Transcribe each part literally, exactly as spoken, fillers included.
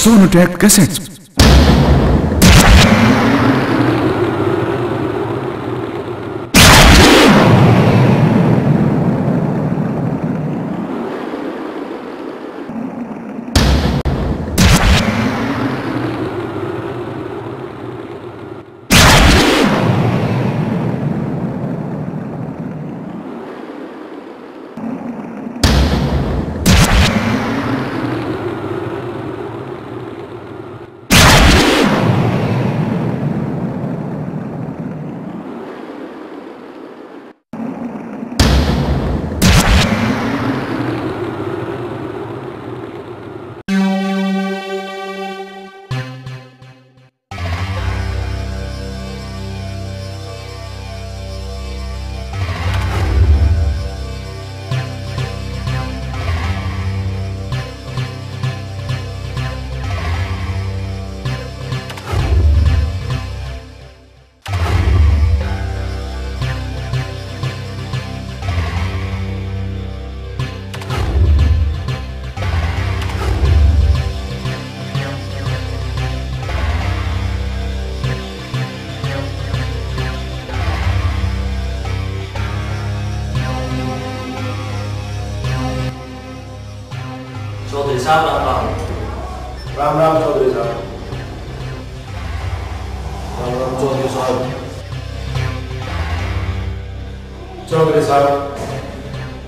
Sonotech Cassettes. Chaudhary साहब, राम राम। राम राम चौधरी साहब। राम राम चौधरी साहब। चौधरी साहब,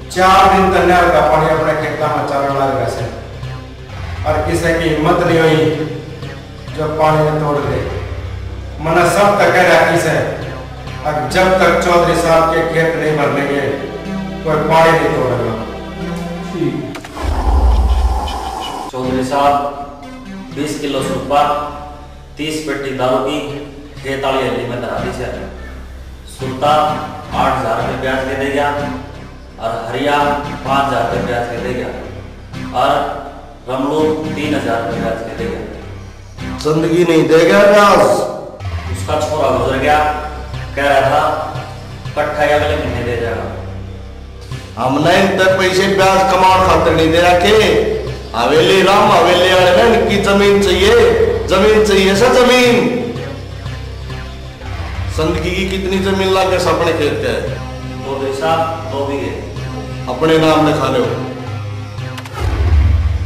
चार दिन तक नहर का पानी अपने खेतों में चलने लग रहा है और किसी की हिम्मत नहीं हुई जो पानी ने तोड़ दे। मन्ने सब तक कह रखी से, अब जब तक चौधरी साहब के खेत नहीं भरने के, कोई पानी नहीं तोड़ेगा। चौधरी साहब, बीस किलो सुरपा, तीस पेटी दारू की खेत वाली हवेली में धरा दी से। सुरता आठ हजार रुपये ब्याज के देगा और हरिया पाँच हजार रुपये ब्याज के देगा और रमलू तीन हजार रुपये ब्याज के देगा। जिंदगी नहीं देगा ब्याज। उसका छोरा गुजर गया, कह रहा था कट्ठा ही अगले महीने दे जाएगा। हमने इनते पैसे ब्याज कमाण खातर नहीं दे रखे। हवेली राम, हवेली वाले ने इनकी जमीन चाहिए, जमीन चाहिए सा जमीन। संदकी की कितनी जमीन लागे सा अपने खेत के? चौधरी साहब, दो बीघे। अपने नाम लिखा लो।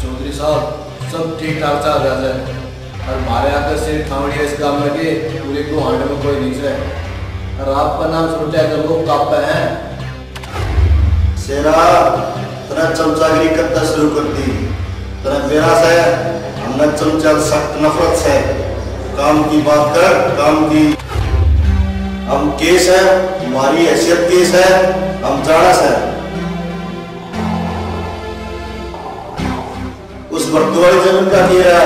चौधरी साहब, सब ठीक ठाक चल रहा है और हमारे आदर्श सिंह ठावड़िया इस गांव में के पूरे को हांड में कोई नहीं है और आपका नाम सुनते हैं तो लोग कांपते हैं। शेरा, तने चमचागिरी कब तक शुरू कर दी? तने बेरा से हमने चमचा सख्त नफरत से। काम की बात कर, काम की। हम केस है, हमारी हैसियत केस है, हम जाना से। उस भरतू वाली जमीन का क्या रहा?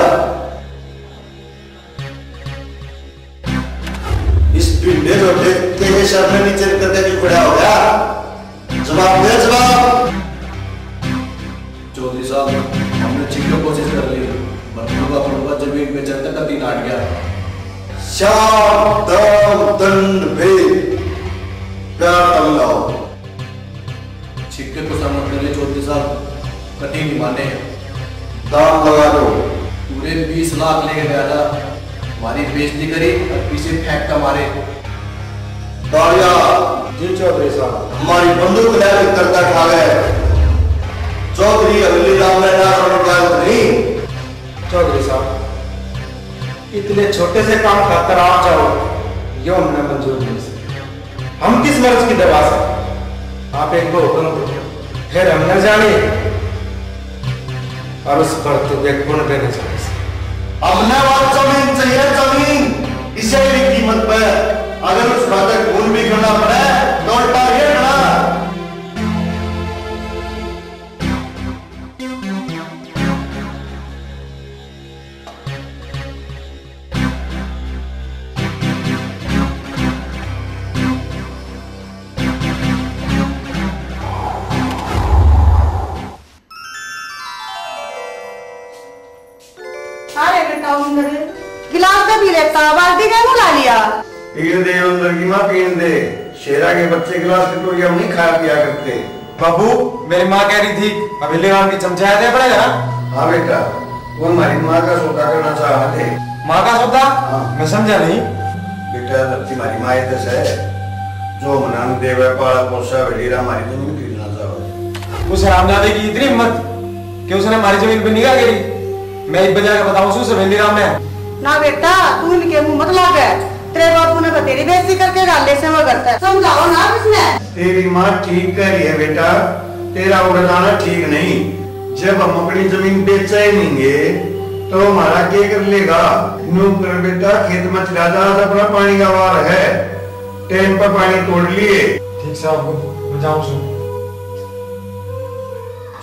इस भिंडे को देखते ही सर में नीचे करके क्यों खड़ा हो गया? जवाब दे, जवाब। चौधरी साहब, हमने छिपके कोशिश कर ली, भरतू का फुलवा जमीन पे चढ़कर तीन आट गया। श्याम, दाम, दंड, भेद, प्यार का मिलाओ। छिक्के को सामने कर ले चौधरी साहब, कतई नहीं माने। दाम लगा दो। पूरे बीस लाख लेके गया था, हमारी बेइज्जती करी और पीछे फेंक कर मारे। तालिया। जी चौधरी साहब। हमारी बंदूक ले करता खा गए। चौधरी हवेली राम ने ना करो क्या नहीं? चौधरी साहब, इतने छोटे से काम खातर आप जाओ, यो हमने मंजूर नहीं से। हम किस मर्ज की दवा से? आप एक दो हुक्म दो, फिर हम न जाने और उस पर तू के गुण पे न जाने से। हमने वो जमीन चाहिए, जमीन, किसी भी कीमत पे। अगर उस खातर खून भी करना पड़े, तो उल्टा ये करना। अरे बेटा उंदर, गिलास तो पी लेता, बाल्टी का मुंह ला लिया। पीण दे उंदर की माँ, पीण दे। शेरा के बच्चे गिलास कटोरिया में नहीं खाया पिया करते। बाबू, मेरी माँ कह रही थी, हवेली राम की चमचाया दे पड़ेगा ना? हाँ बेटा। वो हमारी माँ का सौदा करना चाह रहे। माँ का सौदा? हाँ। मैं समझा नहीं। बेटा, धरती हमारी माँ ये दस है, जो मनान देवे, पाला पोसा, वडेरा हमारी जमीन खरीदना चाह रहे। उस हरामजादे की इतनी हिम्मत कि उसने हमारी जमीन पे निगाह गिरी। मैं इब्बे जाके बताऊं उसे, वेंदी राम ने। ना बेटा, तू इनके मुंह मत लागे। तेरे बापू ने तो तेरी बेइज्जती करके घाले से वो घर तक। समझाओ ना आप इसने। तेरी माँ ठीक कह रही है बेटा, तेरा उड़ जाना ठीक नहीं। जब हम अपनी जमीन बेचा ही नहीं गे, तो हमारा के कर लेगा? नू कर बेटा, खेत में चला जा, आज अपना पानी का वार है, टाइम पर पानी तोड़ लिए। ठीक साहब, मैं जाऊं सू।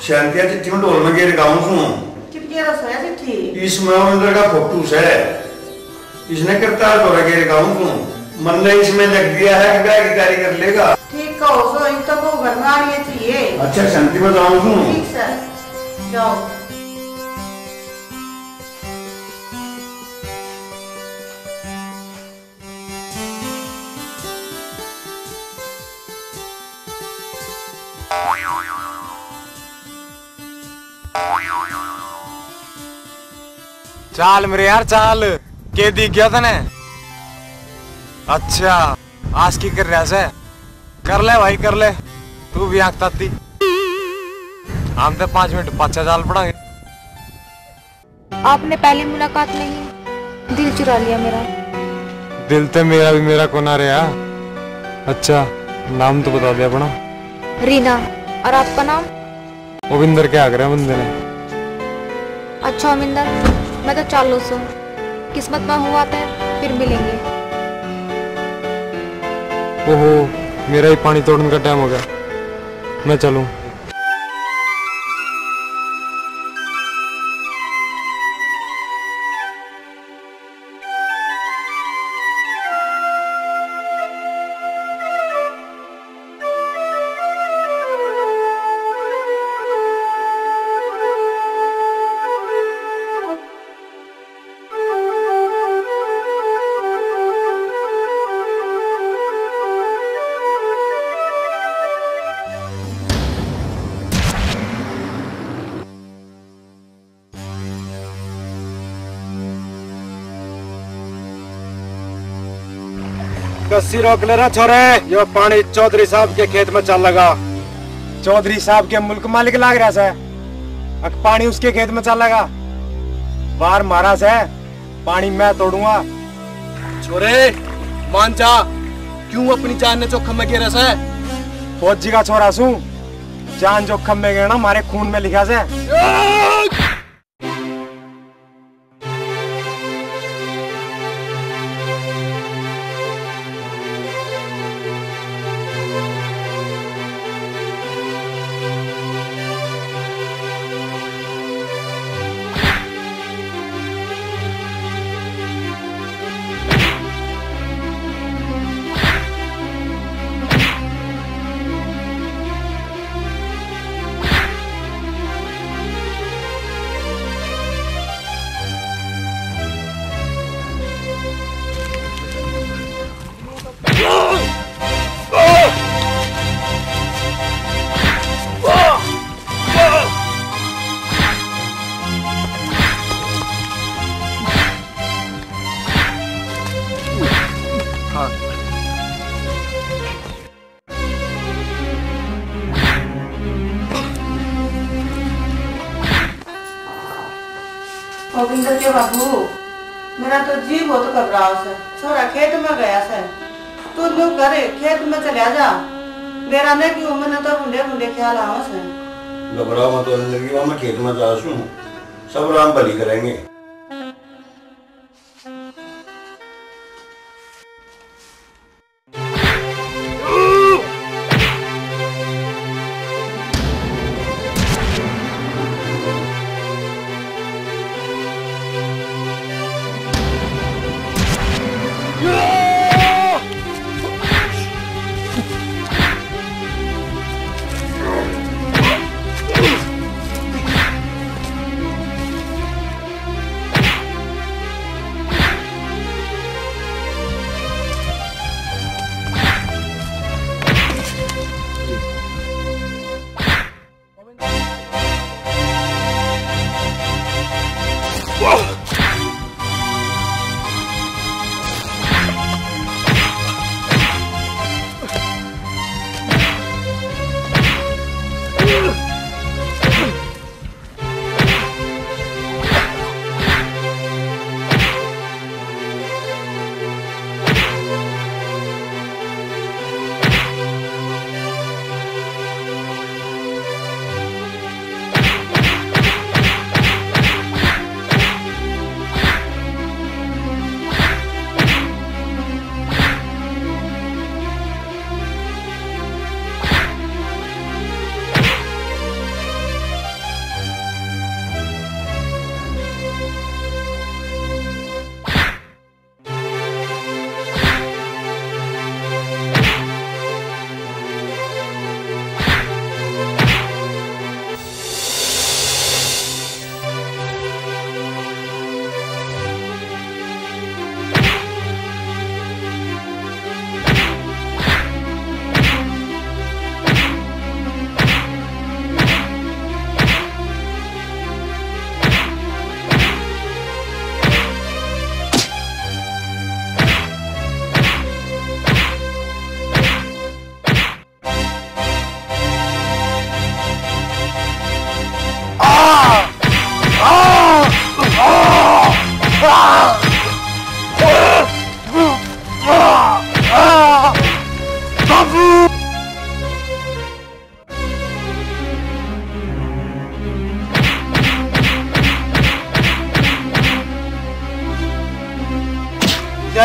शांतिया चिट्ठी में ढोल में गेर गाऊं सू। चिपके रस है चिट्ठी। इसमें अंदर का फोटो से। इसने करतार तो लगे गाऊं सू, मन ने इसमें लिख दिया है कि ब्याह की तैयारी कर लेगा। ठीक कहो सो, इन तो को घर में आनी चाहिए। अच्छा, शांति में जाऊं सू। ठीक सर, जाओ। चाल मेरे यार चाल, के दिख गया तने? अच्छा, आशिकी कर रहा से? कर ले भाई कर ले, तू भी आंख ताती। हम तो पाँच मिनट पाछा चाल पड़ांगे। आपने पहली मुलाकात में ही दिल चुरा लिया मेरा। दिल तो मेरा भी मेरा कोना रहा। अच्छा, नाम तो बता दे अपना। रीना। और आपका नाम? ओविंदर के आगरा बंदे ने। अच्छा ओविंदर, मैं तो चालू सू, किस्मत में हुआ तो फिर मिलेंगे। ओहो, मेरा ही पानी तोड़ने का टाइम हो गया, मैं चलूं। कस्सी रोक ले रे छोरे, यो पानी चौधरी साहब के खेत में चल लगा। चौधरी साहब के मुल्क मालिक लाग रहा से, अक पानी उसके खेत में चल लगा। बाहर मारा से, पानी मैं तोड़ूंगा। छोरे, मान जा, क्यों अपनी जान ने जोखम में गेरे से? फौजी का छोरा सू, जान जोखम में गेरना मारे खून में लिखा से। गोविंद के बाबू, मेरा तो जी बहुत घबराव से, छोरा खेत में गया से। तू न्यू कर, खेत में चला जा। बेरा ने क्यों, मैंने तो बुंडे बुंडे ख्याल आवे से। घबराओ मत, जिंदगी में मैं खेत में जा सूं, सब राम भली करेंगे।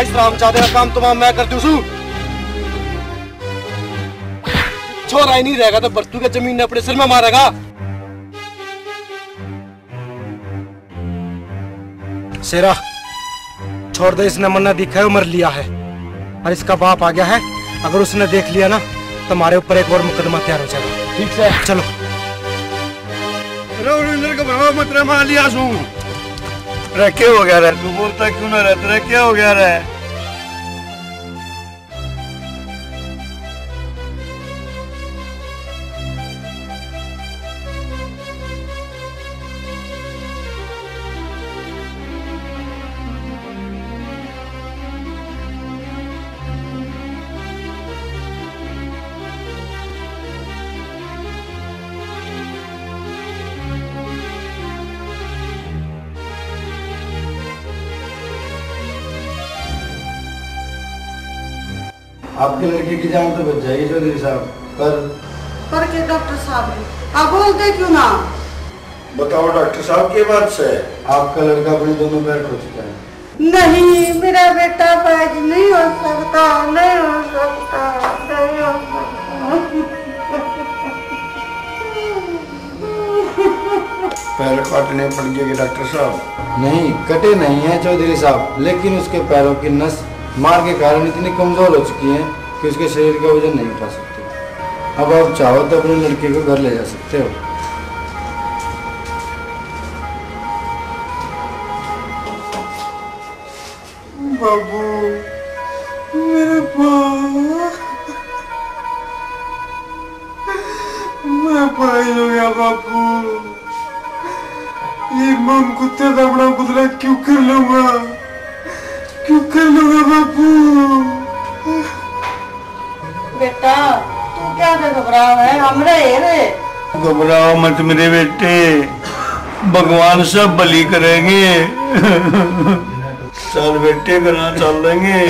इस रामजादे का काम तमाम मैं कर दूं सू। छोरा ही नहीं रहेगा तो बरतू के जमीन ने अपने सिर में मारेगा। शेरा, छोड़ दे, इसने मन्ना दिखा है, वो मर लिया है। और इसका बाप आ गया है, अगर उसने देख लिया ना, तो हमारे ऊपर एक और मुकदमा तैयार हो जाएगा। ठीक से। चलो। अरे, उन्हें घबराओ मत रे, मार लिया सू। अरे, क्या हो गया रे? तू बोलता क्यों ना रे? तेरा क्या हो गया रे? आपके लड़के की जान तो बच जाएगी चौधरी साहब, पर पर के डॉक्टर साहब, आप बोलते क्यों ना? बताओ डॉक्टर साहब, के बात से? आपका लड़का अपने दोनों पैर खो चुका है। नहीं, मेरा बेटा पैर नहीं हो सकता, नहीं हो सकता, नहीं हो सकता। पैर काटने पड़ गए डॉक्टर साहब? नहीं, कटे नहीं है चौधरी साहब, लेकिन उसके पैरों की नस मार के कारण इतनी कमजोर हो चुकी है कि उसके शरीर का वजन नहीं उठा सकते। अब आप चाहो तो अपने लड़के को घर ले जा सकते हो। बाबू, मेरे बाप, मैं पागल हो गया बाबू। ये मम कुत्ते का अपना बदला क्यों कर लूंगा, क्यों कर लूंगा बाबू? बेटा, तू क्या के घबराव है? हमरे है रे। घबराओ मत मेरे बेटे, भगवान सब भली करेंगे। चल बेटे, घरां चल लेंगे।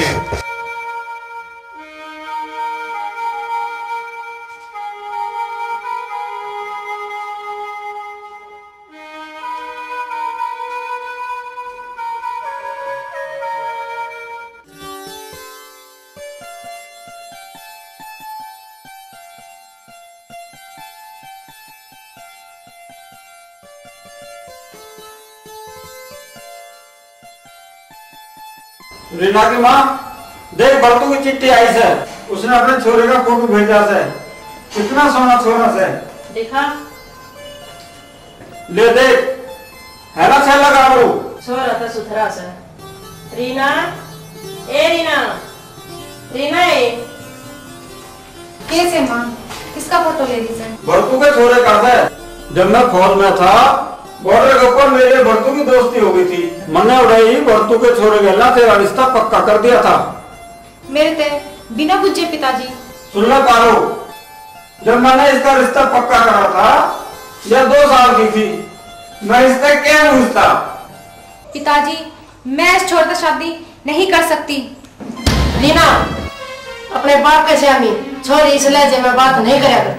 रीना की माँ, देख, बरतू की चिट्ठी आई से। उसने अपने छोरे का फोटो भेजा से। कितना सोना छोरा से। देखा? ले देख, है ना छैला गाबरू? छोरा तो सुथरा से। रीना, ए रीना, रीना ए। कैसे माँ, किसका फोटो ले दी सर? बरतू के छोरे का से। जब मैं फौज में था, बॉर्डर के ऊपर मेरे बरतू की दोस्ती हो गई थी। मन्ने उड़ाई बरतू के छोरे गेला तेरा रिश्ता पक्का कर दिया था। मेरे ते बिना बुझे पिताजी। सुन ले पारो, जब मैंने इसका रिश्ता पक्का करा था, यह दो साल की थी, मैं इससे क्या पूछता? पिताजी, मैं इस छोरे से शादी नहीं कर सकती। रीना, अपने बाप के स्यामी छोरी इस लहजे में बात नहीं करया कर।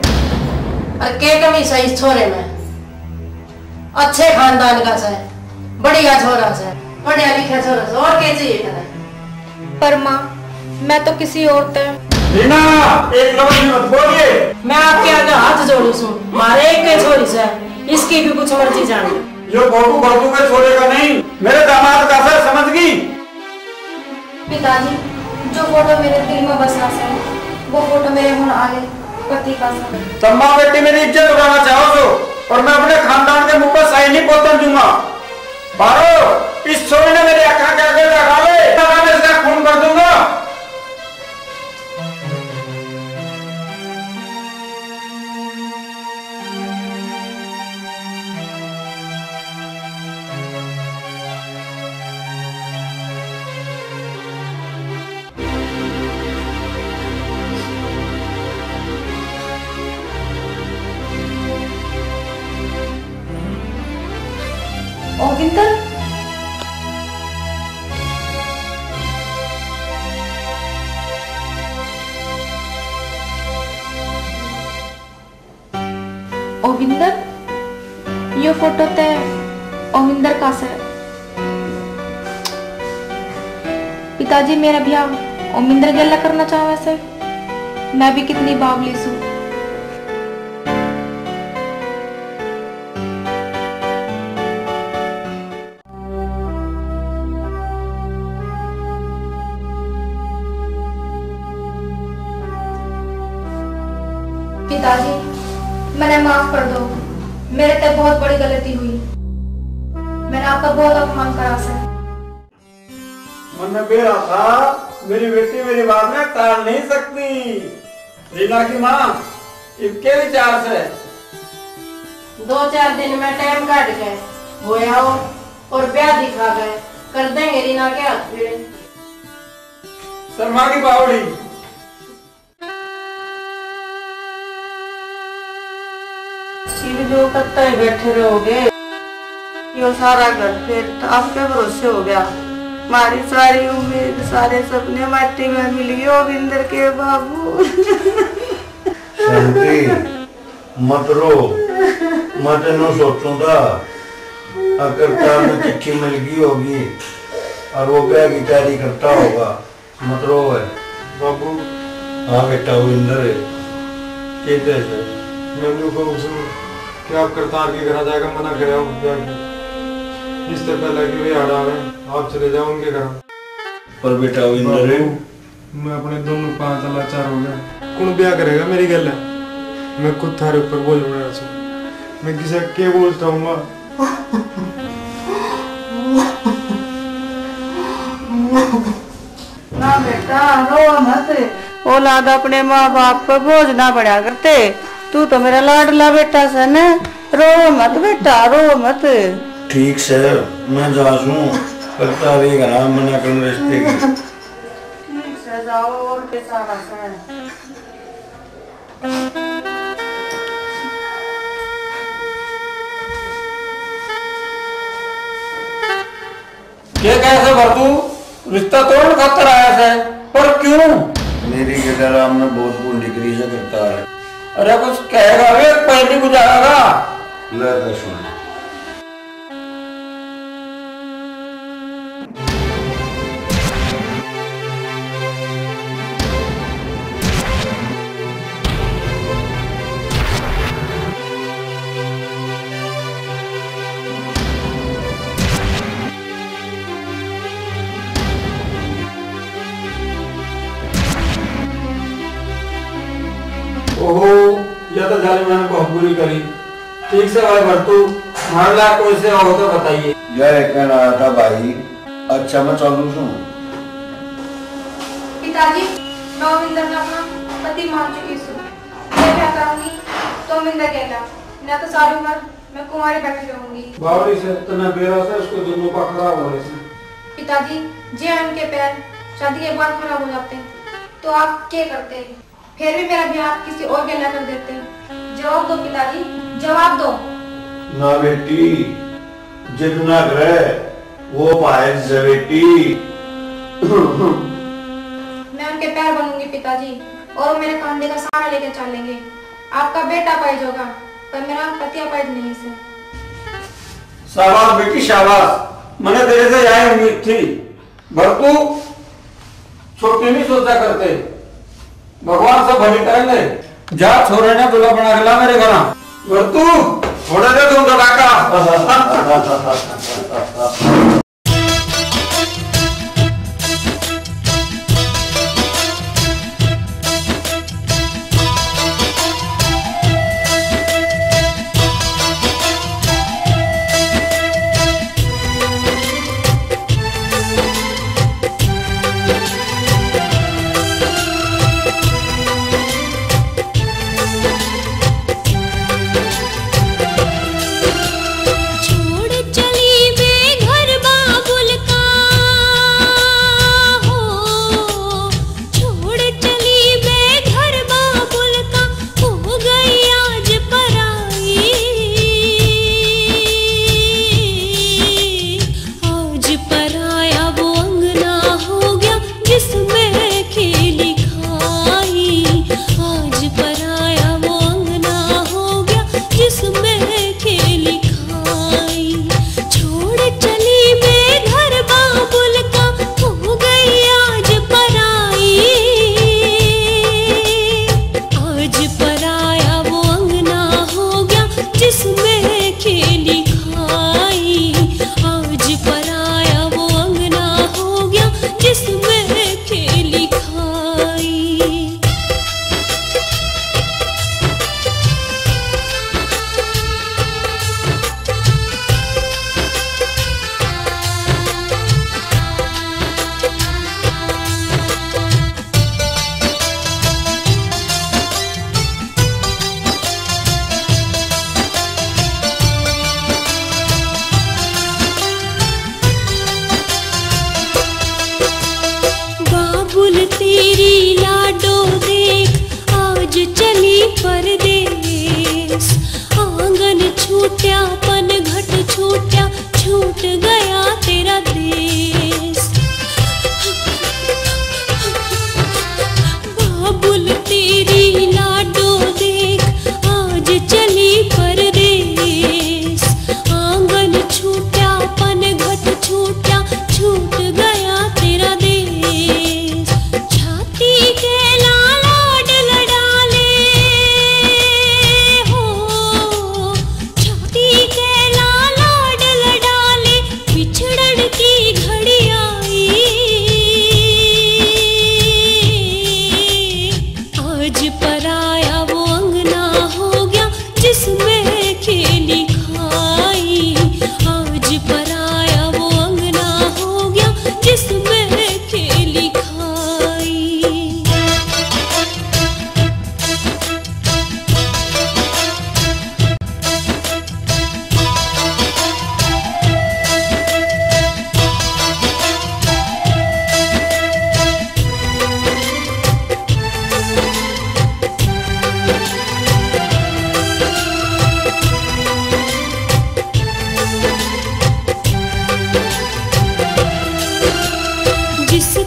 और के कमी से इस छोरे में? अच्छे खानदान का से, बढ़िया छोरा से, पढ़या लिखा छोरा से, और के चाहिए कने? पर माँ, मैं तो किसी और ते। रीना, एक लफ्ज भी मत बोलिए। मैं आपके आगे हाथ जोड़ू सूं, मारे एक के छोरी से, इसकी भी कुछ मर्जी जान। यो फोटो बरतू के छोरे का नहीं, मेरे दामाद का से, समझ गई? पिताजी, जो फोटो मेरे दिल में बसा से, वो फोटो मेरे हुण आले पति का से। तम माँ बेटी मेरी इज्जत उड़ाना चाहो सो, और मैं अपने खानदान के मुंह पर साई नहीं पोतन दूंगा। पारो, इस छोरी ने मेरी आंखों के आगे लगा ले, मैं इसका खून कर दूंगा। ओविंदर? ओविंदर? यो फोटो ते ओविंदर का से। पिताजी मेरा ब्याह ओमिंदर गेला करना चाहवे से। मैं भी कितनी बावली सूं। पिताजी, मैंने माफ कर दो, मेरे ते बहुत बड़ी गलती हुई, मैंने आपका बहुत अपमान करा से। मन में बेरा था, मेरी बेटी मेरी बात में टाल नहीं सकती। रीना की माँ, इबके विचार से? दो चार दिन में टाइम काट के होया हो और ब्याह दिखा के कर देंगे रीना के हाथ पीले। शर्मा की बावड़ी। इब जो कत्ता ही बैठे रहोगे, यो सारा घर फिर तो आपके भरोसे हो गया। हमारी सारी उम्मीद, सारे सपने माटी में मिल गए ओमिंदर के बाबू। शांति, मत रो। मैं तेनों सोचूं था, अगर तार में चिट्ठी मिल गई होगी और वो ब्याह की तैयारी करता होगा। मत रो है। बाबू। हाँ बेटा, ओमिंदर है। के कहे सै? मैं न्यू कहूँ सूं कि आप करतार के घर जाकर मना करे आओ ब्याह की। इससे पहले कि वे आड़ आवे, आप चले जाओ उनके घर। पर बेटा, ओमिंदर है। बाबू, मैं अपने दोनों पाँच लाचार हो गया। कौन ब्याह करेगा मेरी गैल? मैं खुद थारे ऊपर बोझ बना सूं। मैं किसे के बोझ उठाऊंगा? ना बेटा, रो मत। औलाद अपने माँ बाप पे बोझ ना बना करते। तू तो मेरा लाडला बेटा सै न, रो मत बेटा, रो मत। ठीक सै, मैं जा सूं, करता रे घरा मना कर रिश्ते की। ठीक सै, जाओ, और के सारा सै। के कहे सै भरतू, रिश्ता तोड़न खातर आया सै, पर क्यों? मेरी गैल राम ने बहुत भूंडी करी सै करतार। अरे कुछ कहेगा वे, पहली बुझाएगा। ले दे सुन। ओहो, या तो जालिम ने बहुत बुरी करी। ठीक सै भाई भरतू, मामला कोई से हो तो बताइए। यार, एक कहना आया था भाई। अच्छा, मैं चालू सूं। पिताजी, मैं ओमिंदर ने अपना पति मान चुकी सूं। मैं ब्याह करूंगी तो ओमिंदर गेला, ना तो सारी उम्र मैं कुंवारी बैठी रहूंगी। बावड़ी सै, तन्ने बेरा सै, उसके दोनों पा खराब हो रहे हैं। पिताजी, जे उनके पैर शादी के बाद खराब हो जाते तो आप क्या करते? फिर भी मेरा ब्याह किसी और के ना कर देते। जवाब दो पिताजी, जवाब दो। ना बेटी, जिद ना करे, वो पाए जिसे बेटी। मैं उनके पैर बनूंगी पिताजी, और वो मेरे कंधे का सहारा लेके चलेंगे। आपका बेटा पाइज होगा, पर मेरा पति अपाइज नहीं से। शाबाश बेटी, शाबाश, मैंने तेरे से यही उम्मीद थी। भरतू, छोटी नहीं सोचा करते, भगवान सब भली करेंगे। जा छोरे ने दूल्हा बना के ला मेरे घर। भरतू, छोड़े दे तू तो काका।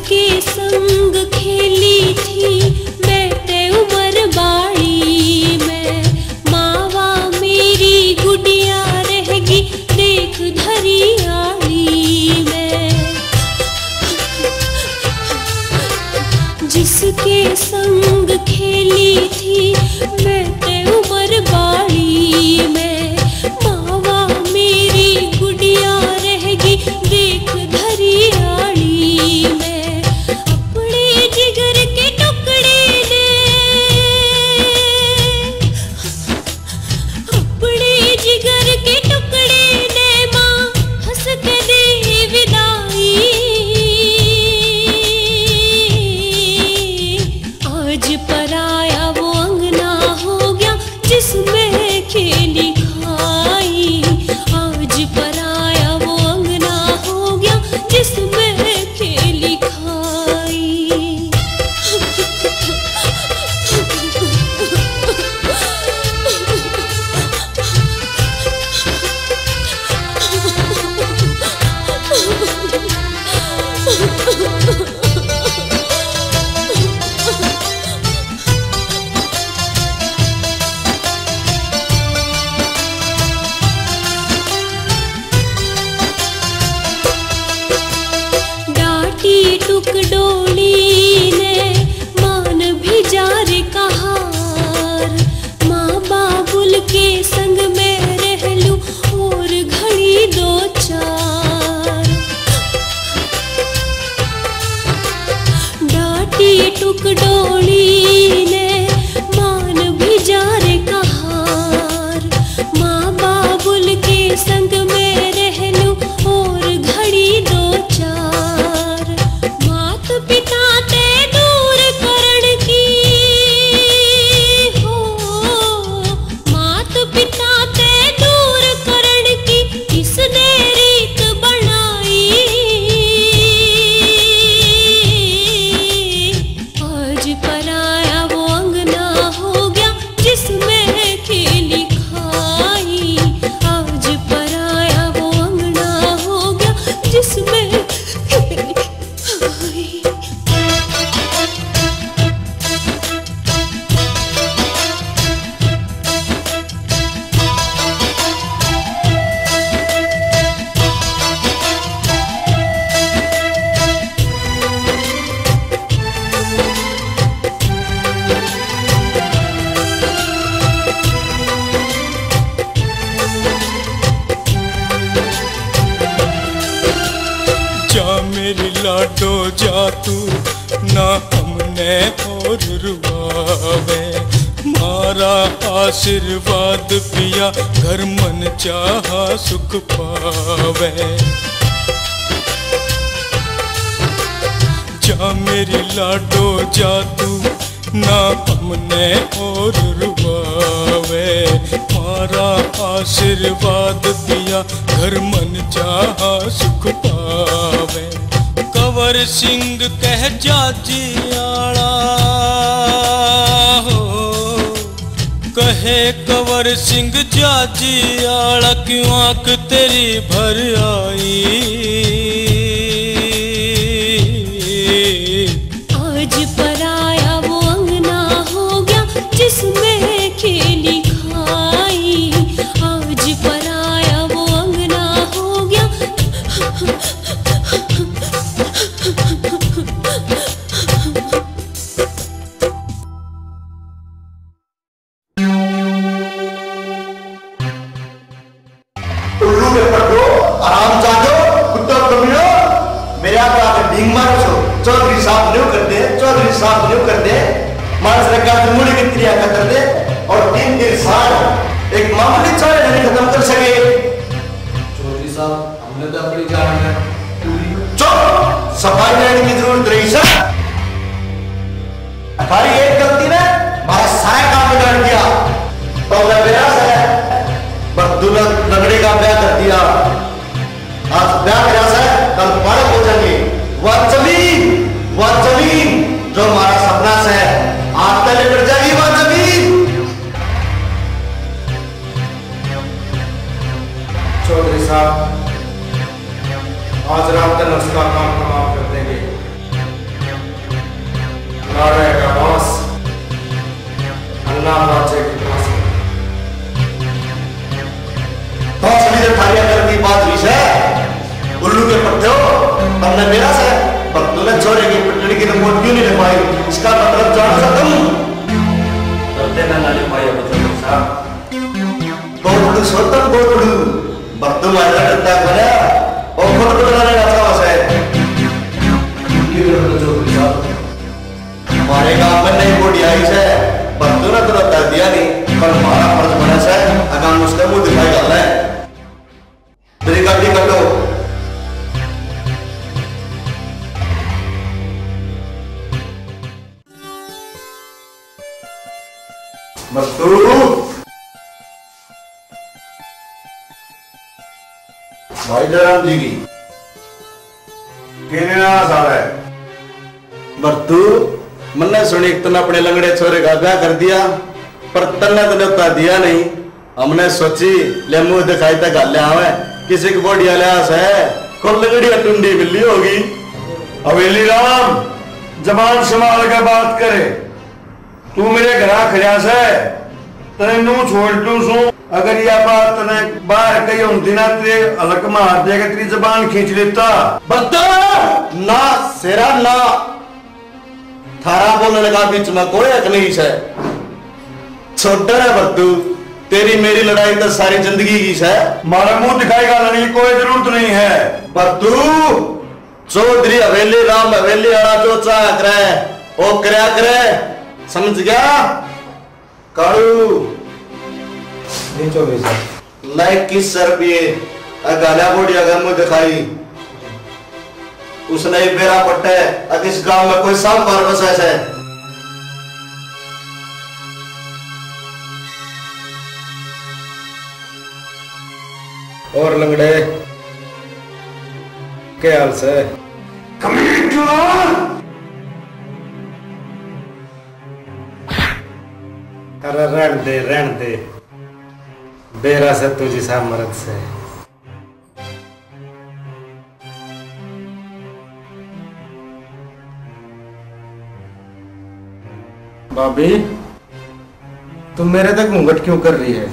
के संग खेली थी मैं ते उम्र बाली में, मावा मेरी गुडिया रहगी देख धरी आली में। जिसके संग खेली थी मैं ते उम्र बाली में, मावा मेरी गुडिया रहगी देख धरी आली में। अपने जिगर के टुकड़े ने, अपने जिगर के टुकड़े ने माँ हंस के दे विदाई। आज पराया वो अंगना हो गया जिसमें खेली खाई। आज पराया वो अंगना हो गया जिसमें खेली खाई। डाटी टुक डोली ने मान भी जा रे कहार। माँ बाबुल के संग मैं रह लूं और घड़ी दो चार। डाटी टुक डोली ने मान भी जा रे कहार। माँ बाबुल के संग मैं रह लूं और घड़ी दो चार। मात पिता ते दूर करण की हो, मात पिता ते दूर करण की किसने रीत बनाई। आज पराया वो अंगना हो गया जिसमें खेली खाई। आज पराया वो अंगना हो गया जिसमें खेली खाई। जा मेरी लाडो जा तू, ना हमने और रुआवे। मारा आशीर्वाद पिया, घर मन चाहा सुख पावे। जा मेरी लाडो जा तू, ना हमने और रुआवे। मारा आशीर्वाद पिया, घर मन चाहा सुख पावे। कंवर सिंह कह जाजी आला हो, कहे कंवर सिंह जाजी आला, क्यों आंख तेरी भर आई। आज पराया वो अंगना हो गया जिसमें खेली खाई। आज पराया वो अंगना हो गया। उल्लू के पड्डो, हरामजादो, कुत्ता कमीनो, मेरे आप आके डींग मारो छो। चौधरी साहब न्यू कर दे, चौधरी साहब न्यू कर दे। मानस रखा तो मुड़ी की त्रिया कतर दे और तीन तीन साल एक मामूली चाले नहीं खत्म कर सके। चौधरी साहब, हमने तो अपनी जान है पूरी। चुप! सफाई देने की जरूरत नहीं सर। थारी एक गलती ने म्हारा सारा काम बिगाड़ दिया। पहला ब्याह है, पर दुल्हन लंगड़े का ब्याह कर दिया। आज ब्याह करा से, कल बालक हो जाएंगे। वह जमीन, वह जमीन जो हमारा सपना से, आज तले बढ़ जाएगी वह जमीन। चौधरी साहब, आज रात तक उसका काम तमाम कर देंगे। अरे का बास, अल्लाह बाचे की बास। तो सभी जब थारी अकल की बात हुई से, उल्लू के पट्टे हो, तमने मेरा से, पर तूने छोरे की पिटड़ी की तो मौत क्यों नहीं ले पाई? इसका मतलब जानो सा तुम। करते ना ना ले पाई, मतलब साहब। बोतड़ू सोतन बोतड़ू, बर्तन मारना करता करे, और खुद बदला लेना चाहो से। ये तो चौधरी साहब, हमारे गांव में नई बूढ़ी आई से, बर्तन ना तो दर्द दिया नहीं, पर हमारा फर्ज बना से, अगर उसका मुंह दिखाई कर ले। मेरी गाड़ी कटो। बर्तू। भाई जयराम जी की। किने ना साले? बर्तू, मन्ने सुनी कि तन्ने अपने लंगड़े छोरे का ब्याह कर दिया, पर तन्ने तो न्योता दिया नहीं। हमने सोची, ले मुंह दिखाई तक घाले आवे, किसी की बॉडी वाले आस है, को लंगड़ी टुंडी मिली होगी। हवेली राम, जबान संभाल के बात करे। तू मेरे घरा खड़ा से, तने नू छोड़ दूं सूं। अगर यह बात तने बाहर कही होती ना, तेरे हलक में हाथ देके तेरी जबान खींच लेता। बता ना शेरा ना, थारा बोलने का बीच में कोई हक नहीं से। छोड़ रे बर्तू, तेरी मेरी लड़ाई तो सारी जिंदगी की से। मारा मुंह दिखाई घालने की कोई जरूरत नहीं है। बर्तू, चौधरी हवेली राम हवेली आला जो चाह करे, वो करया करे, समझ गया? कालू। जी चौधरी साहब। लाइक किस सर पिए, अ गाला बोडिया का मुंह दिखाई। उसने ही बेरा पट्टे, अ किस गांव में कोई साहब मार बसा से। और लंगड़े, के हाल से? कमीना! अरे रहन दे, रहन दे, बेरा से तुझी सा मर्द से। भाभी, तू मेरे तक घूंघट क्यों कर रही है?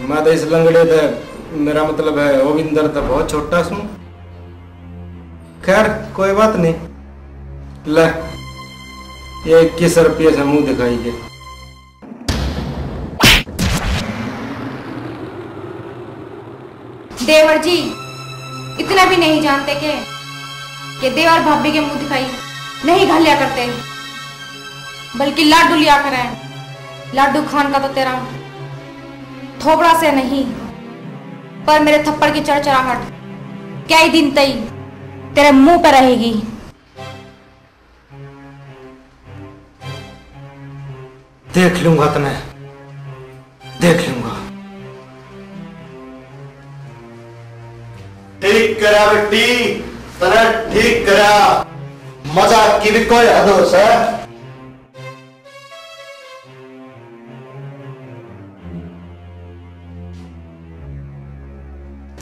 मैं तो इस लंगड़े ते, मेरा मतलब है, ओविंदर ते बहुत छोटा सूं। खैर, कोई बात नहीं। ले, ये इक्कीस रुपये से मुंह दिखाई के। देवर जी, इतना भी नहीं जानते के, के देवर भाभी के मुंह दिखाई नहीं घाल्या करते, बल्कि लाडू लिया करें। लाडू खान का तो तेरा थोबड़ा से नहीं, पर मेरे थप्पड़ की चरचराहट कई दिन तई तेरे मुंह पे रहेगी। देख लूंगा तने, देख लूंगा। ठीक करा बेटी, तने ठीक करा। मजाक की भी कोई हद हो सै।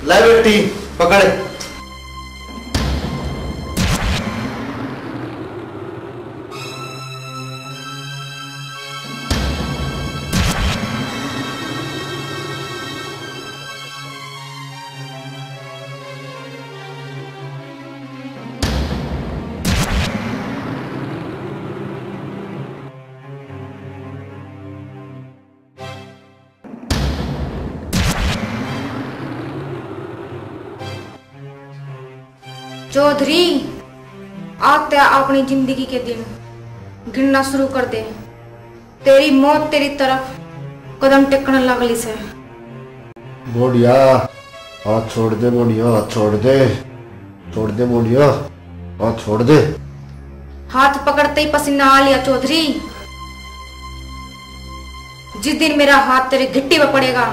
ले बेटी, पकड़। चौधरी, आज तै अपनी जिंदगी के दिन गिनना शुरू कर दे। तेरी मौत तेरी तरफ कदम टेकने लगली से। बोडिया, हाथ छोड़ दे बोडिया, हाथ छोड़ दे, छोड़ दे बोडिया, हाथ छोड़ दे। हाथ पकड़ते ही पसीना आ लिया चौधरी। जिस दिन मेरा हाथ तेरी घिट्टी पे पड़ेगा,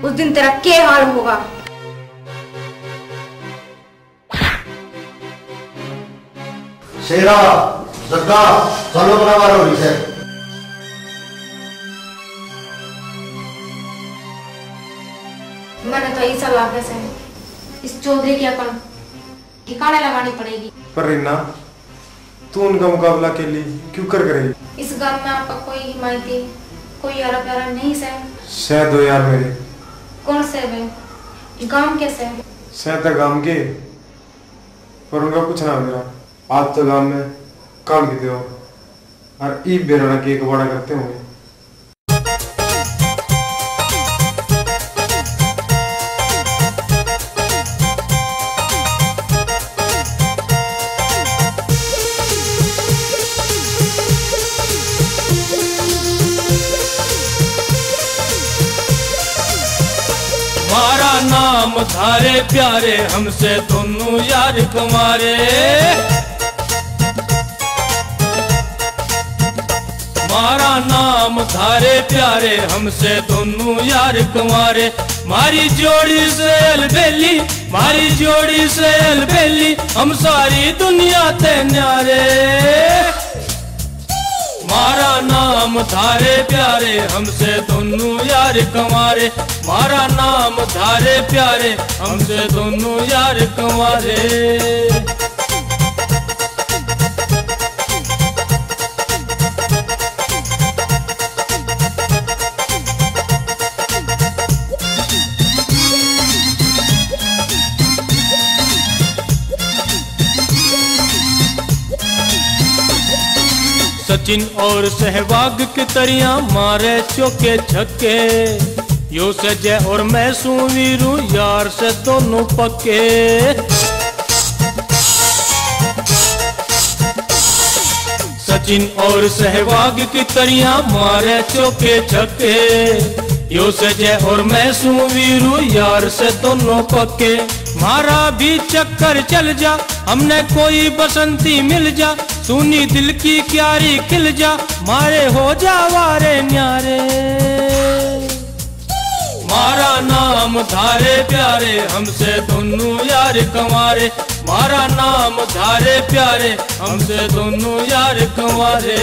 उस दिन तेरा क्या हाल होगा? शेरा, जग्गा, चलो बराबर हो रही है। मैंने तो ऐसा लागे से इस चौधरी की अकल ठिकाने लगानी पड़ेगी। पर रीना, तू उनका मुकाबला अकेली क्यों कर करेगी? इस गांव में आपका कोई हिमायती, कोई यारा प्यारा नहीं सै? सै दो यार मेरे। कौन सै वे? गांव के सै? सै तो गांव के, पर उनका कुछ ना मेरा। आप तो गांव में काम की दो और ईब बेरा के कबाड़ा करते होंगे। म्हारा नाम थारे प्यारे, हमसे दोनों यार कुंवारे। म्हारा नाम थारे प्यारे, हमसे दोनों यार कुंवारे। म्हारी जोड़ी सै अलबेली, म्हारी जोड़ी सै अलबेली, हम सारी दुनिया ते न्यारे। म्हारा नाम थारे प्यारे, हमसे दोनों यार कुंवारे। म्हारा नाम थारे प्यारे, हमसे दोनों यार कुंवारे। सचिन और सहवाग की तरियां मारे चौके छक्के। यो सै जै और मैं सूं वीरू, यार सै दोनों पक्के। सचिन और सहवाग की तरियां मारे चौके छक्के। यो सै जै और मैं सूं वीरू, यार सै दोनों पक्के। म्हारा भी चक्कर चल जा, हमने कोई बसंती मिल जा, सूनी दिल की क्यारी खिल जा, म्हारे हो जा वारे न्यारे। म्हारा नाम थारे प्यारे, हमसे दोनों यार कुंवारे। म्हारा नाम थारे प्यारे, हमसे दोनों यार कुंवारे।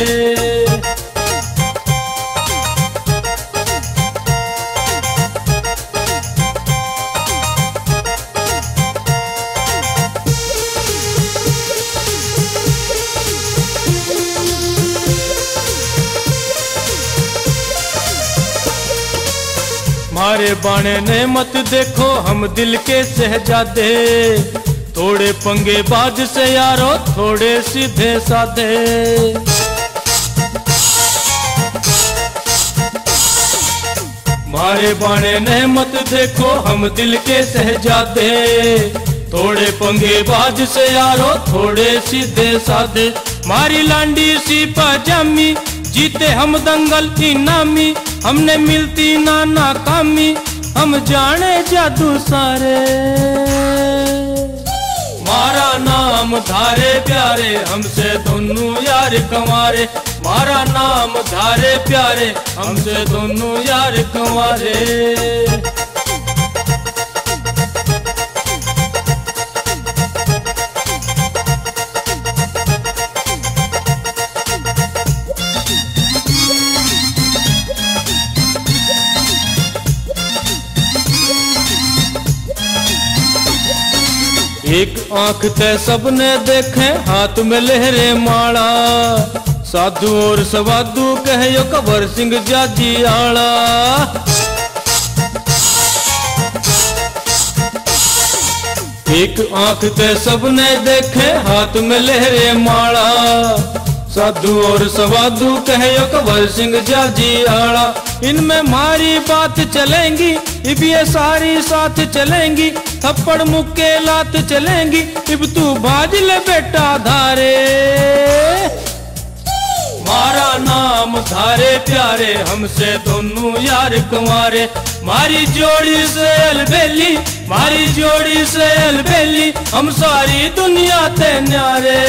म्हारे बाणे ने मत देखो, हम दिल के शहजादे। थोड़े पंगेबाज से यारो, थोड़े सीधे साधे। म्हारे बाणे ने मत देखो, हम दिल के शहजादे। थोड़े पंगेबाज से यारो, थोड़े सीधे साधे। म्हारी लांडी सी पजामी, जीते हम दंगल इनामी। हमने मिलती ना नाकामी, हम जाने जादू सारे। म्हारा नाम थारे प्यारे, हमसे दोनों यार कुंवारे। म्हारा नाम थारे प्यारे, हमसे दोनों यार कुंवारे। एक आंख तै सबने देखे, हाथ में लहरे माला। साधु और सवादू कहे यो कवर सिंह जाजी आला। एक आंख तै सबने देखे, हाथ में लहरे माला। साधु और सवादू कहे यो कवर सिंह जाजी आला। इनमें म्हारी बात चलेंगी, इब ये सारी साथ चलेंगी। थप्पड़ मुक्के लात चलेंगी, इब तू भाज ले बेटा धारे। म्हारा नाम थारे प्यारे, हमसे दोनों यार कुंवारे। म्हारी जोड़ी सै अलबेली, म्हारी जोड़ी सै अलबेली, हम सारी दुनिया ते न्यारे।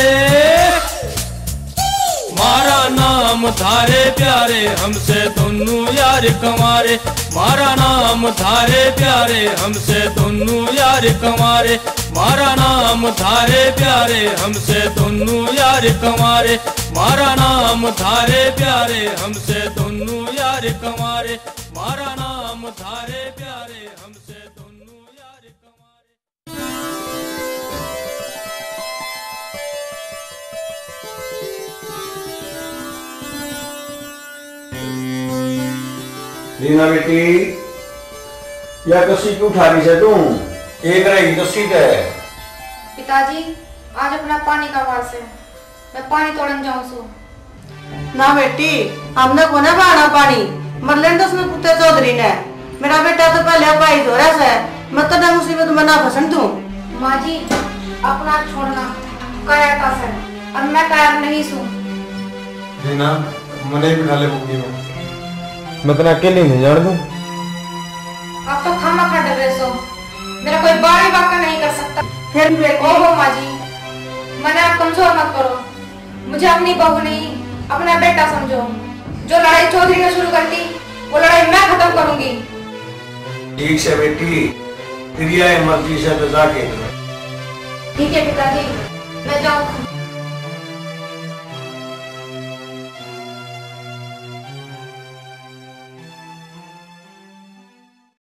म्हारा नाम थारे प्यारे, हमसे दोनों यार कुंवारे। म्हारा नाम थारे प्यारे, हमसे दोनों यार कुंवारे। म्हारा नाम थारे प्यारे, हमसे दोनों यार कुंवारे। म्हारा नाम थारे प्यारे, हमसे दोनों यार कुंवारे। म्हारा नाम थारे प्यारे, हमसे दोनों यार कुंवारे। रीना बेटी, या कस्सी क्यों उठा रही है तू? एक रहेगी कस्सी ते। पिताजी, आज अपना पानी का वार से, मैं पानी तोड़न जाऊं सू। ना बेटी, हमने कोने बहाना पानी, मर लेन दो उसने कुत्ते चौधरी ने। मेरा बेटा तो पहले अपाहिज हो रहा से, मैं तो ना मुसीबत में ना फंसन दूं। माँ जी, अपना छोड़ना कायरता से, और मैं कायर नहीं सूं। रीना, मने ही बिठा ले बुग्गी में। मैं तना अकेले नहीं जान दूं। आप तो खामा खा डर रहे सो, मेरा कोई बाल ही बांका नहीं कर सकता। फिर भी बेटी। ओहो माँ जी, मने आप कमजोर मत करो। मुझे अपनी बहू नहीं, अपना बेटा समझो। जो लड़ाई चौधरी ने शुरू कर दी, वो लड़ाई मैं खत्म करूंगी। ठीक से बेटी, तेरी आए मर्जी से तो जाके। ठीक है पिताजी, मैं जाऊं।